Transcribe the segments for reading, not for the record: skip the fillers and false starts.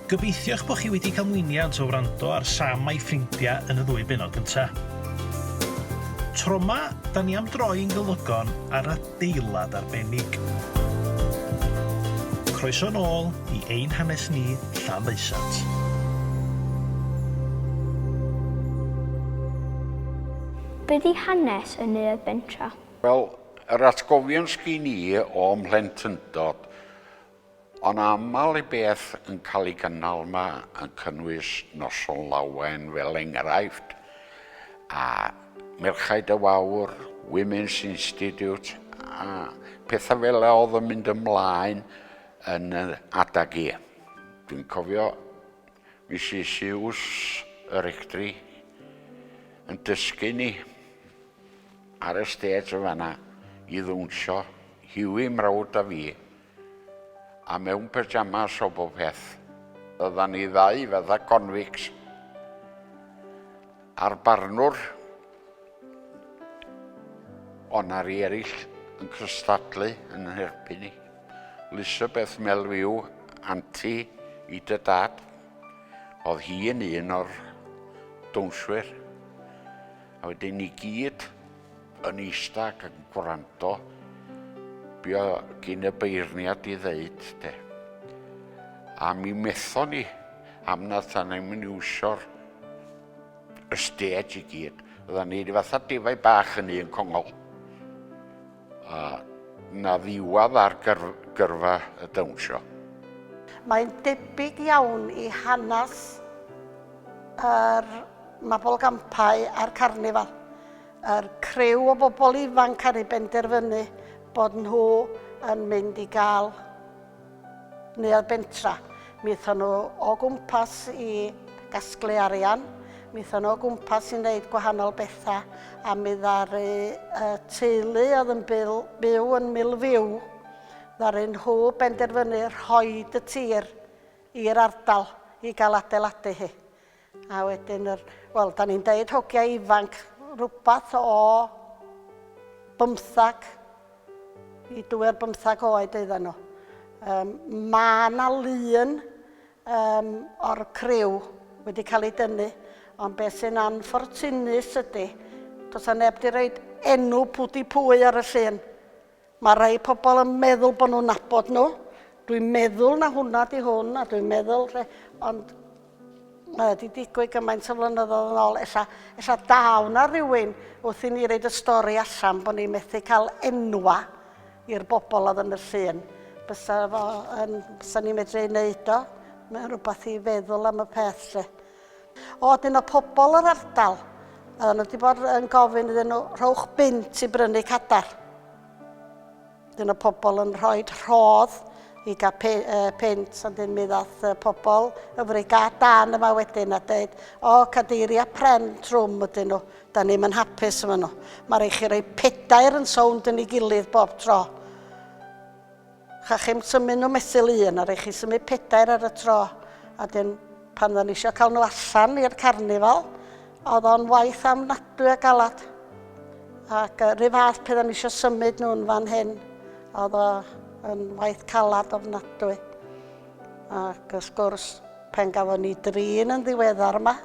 Gobeithio'ch bod chi wedi cael mwyniant o wrando ar Sam a'i ffrindiau yn y ddwy bennod gynta. Tro 'ma, da ni am droi'n golygon ar adeilad arbennig. Croeso nôl i Ein Hanes Ni, Llanfeusant. Be 'di hanes y Neuadd Bentra? Wel, yr atgofion sgin i o'm mhlentyndod, Ond aml i beth yn cael ei gynnal yma yn cynnwys Noson Lawen fel enghraifft, a Merchaid y Wawr, Women's Institute, a pethau fel 'na oedd yn mynd ymlaen yn yr adag i. Dwi'n cofio Misus Hughes, y rectory, yn dysgu ni ar y stage yn fanna i ddawnsio, Hughie mrawd a fi. A mewn pyjamas o bob peth. Oeddan ni ddau fatha convicts. A'r barnwr, o' 'na rei eraill yn cystadlu yn nherbyn i. Lisabeth Melview, anti i dy dad, oedd hi yn un o'r dawnswyr. A wedyn ni gyd yn eista ac yn gwrando be oedd gin y beirniad i ddeud, de. A mi methon ni am na than ni'n mynd i wsio'r y stage i gyd. Oedden ni fatha defaid bach yn un congol. A na ddiwadd ar gyrfa y dawnsio. Mae'n debyg iawn i hanes yr Mabolgampau a'r Carnifal. Yr criw o bobl ifanc ar ei benderfynu bod nhw yn mynd i gael Neuadd Bentra. Mi aethon nhw o gwmpas i gasglu arian, mi aethon nhw o gwmpas i wneud gwahanol bethau, a mi ddaru y teulu oedd yn byw, byw yn Milfyw, ddaru nhw benderfynu rhoid y tir i'r ardal i gael adeiladu hi. A wedyn yr, wel, da ni'n deud hogia ifanc, rhywbeth o bymthag i dwy ar bymthag oed oedden nhw. Um, mae yna lun um, o'r criw wedi cael ei dynnu, ond beth sy'n anffortunus ydy, does 'na neb wedi rhoi enw pwdi pwy ar y llun. Mae rhai pobl yn meddwl bod nhw'n nabod nhw. Dwi'n meddwl na hwnna di hwn, a dwi'n meddwl, ond mae wedi digwydd gymaint o flynyddoedd yn ôl. Ella, ella daw na rhywun wrth i ni reid y stori allan bod ni'n methu cael enwa i'r bobl oedd yn y llun. Bysa fo yn, bysa ni'n medru ei wneud o. Mae'n rhywbeth i feddwl am y peth, lle. O, dyn o pobl yr ardal, oedden nhw wedi bod yn gofyn iddyn nhw, rhowch bunt i brynu cadar. Dyn o pobl yn rhoi rhodd i gael pe, uh, punt, ond dyn mi ddath uh, pobl y frigad dan yma wedyn a dweud, o, cadeiriau pren trwm ydyn nhw, da ni'm yn hapus efo nhw. Mae rhaid chi roi pedair yn sownd yn ei gilydd bob tro. Cha chi'm symud nhw mesul un, a rhaid chi symud pedair ar y tro. A dyn, pan oedden ni eisiau cael nhw allan i'r carnifal, oedd o'n waith amnadwy a galad. Ac uh, rhyw fath pe oedden ni eisiau symud nhw'n fan hyn, oedd o yn waith calad ofnadwy. Ac wrth gwrs, pen gafon ni drin yn ddiweddar yma,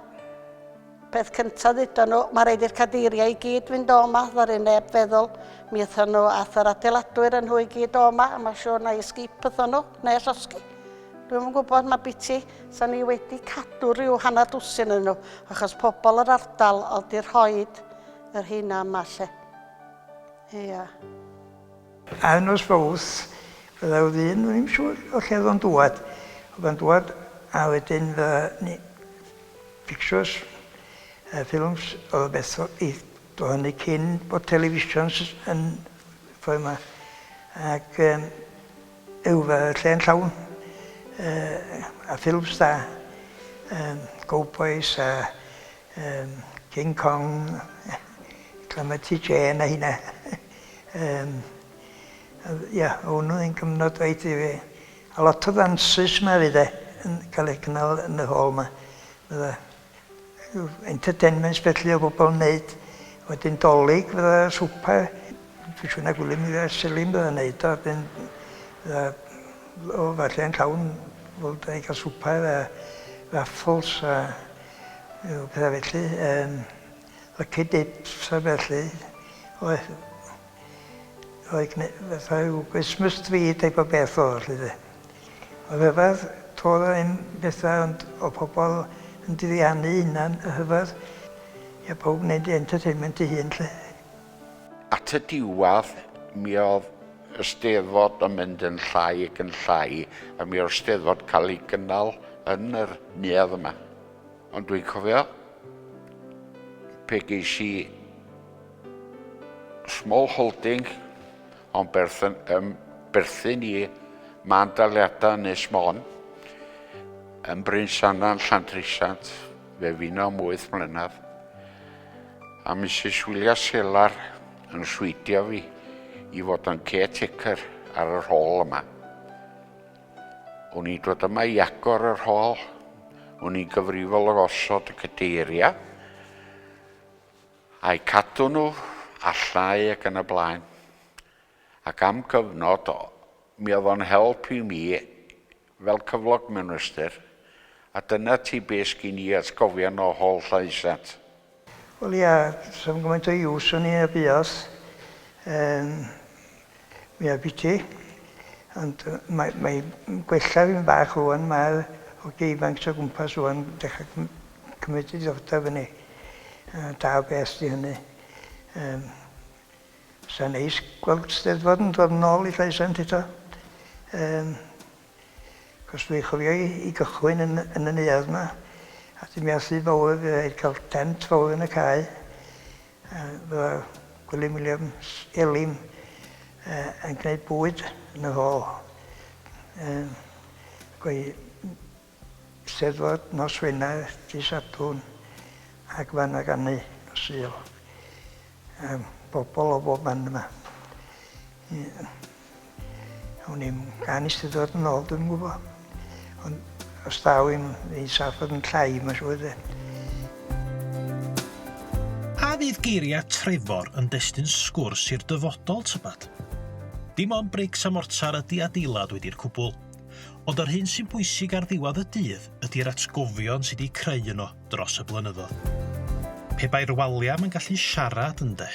Peth cynta ddudon nhw, mae raid i'r cadeiriau i gyd fynd o yma, ddaru neb feddwl. Mi aethon nhw, ath yr adeiladwyr yn nhw i gyd o yma, a mae'n siŵr na i sgip aethon nhw, neu llosgi. Dwi'm yn gwybod, mae biti, sa ni wedi cadw rhyw hanner dwsin yn nhw, achos pobl yr ardal oedd di rhoid yr heina yma lle. Ia. Ar nos Fawrth, fydda rhyw ddyn, o'n i'm siŵr o lle oedd o'n dŵad, oedd o'n dŵad a wedyn fydda ni pictures, uh, films, oedd o beth o, i, doedd hynny cyn bod televisions yn ffordd yma. Ac um, yw, fy lle'n llawn uh, a ffilms da, um, Go Boys a um, King Kong, Calamity Jane a hynna. um, ia, hwnnw yn gyfnod reit i fi. A lot o ddansys 'ma 'fyd de, yn cael eu cynnal yn y hall 'ma. Fydda entertainments felly o bobl yn neud. Wedyn Dolig fydda swper, dwi'n siŵr na Gwilym a Selim fydda'n neud o, wedyn fydda, o, falle yn llawn. Wel, da ni'n cael swper a raffles a rhyw pethau felly. Um, lucky dips a felly. Oedd, oedd fatha rhyw Christmas tree type o beth o, felly de. Oedd rhyfedd, toedd o ddim bethau ond o pobl yn diddiannu hunan y rhyfedd. Ia, pawb yn neud i entertainment i hun, lle. At y diwedd, mi oedd y Steddfod yn mynd yn llai ac yn llai, a mi oedd Steddfod cael ei gynnal yn yr neuadd yma. Ond dwi'n cofio pe geis i small holding ond berthyn, um, berthyn i mân daliadau yn Ynys Môn, yn Bryn Sannan, Llantrisant, fe funo am 8 mlynedd. A Misus William Selar yn rhwydio fi i fod yn caretaker ar yr hôl yma. O'n i'n dod yma i agor yr hôl, o'n i'n gyfrifol o osod y cadeiriau, a'u cadw nhw, a llai ac yn y blaen. Ac am gyfnod, mi oedd o'n help i mi fel cyflog mewn ystyr, a dyna ti be sgin i atgofion o Hôl Llaethsant. Wel ia, sa'm gymaint o iws o'n i a buodd. Yym, mi a biti. Ond mae, mae gwella fi'n bach rwan, mae'r hogia ifanc sy o gwmpas rwan dechrau cymryd diddordeb yn ni. Da o beth di hynny. Yym, Sa'n neis gweld Steddfod yn dod yn ôl i Llaesant eto. Yym, cos dwi'n chofio i, i gychwyn yn, yn y neuadd yma, a dim iathu fawr, fe rhaid cael tent fawr yn y cae. A fydda Gwilym Williams Elim uh, yn gwneud bwyd yn yr hôl. Um, Steddfod nos Wener, dydd Sadwrn ac fan 'na ganu nos Sul. Yym bobol o bob man yma. Ie. Awn ni'm gan i Steddfod yn ôl dwi'm yn gwbo. Ond os daw 'i'n fi'n saff fod yn llai ma' siŵr 'de. A fydd geiriau Trefor yn destun sgwrs i'r dyfodol tybad? Dim ond brics a mortar ydi adeilad wedi'r cwbl. Ond yr hyn sy'n bwysig ar ddiwedd y dydd ydi'r atgofion sy 'di creu yno dros y blynyddodd. Pe bai'r waliau 'ma'n gallu siarad ynde?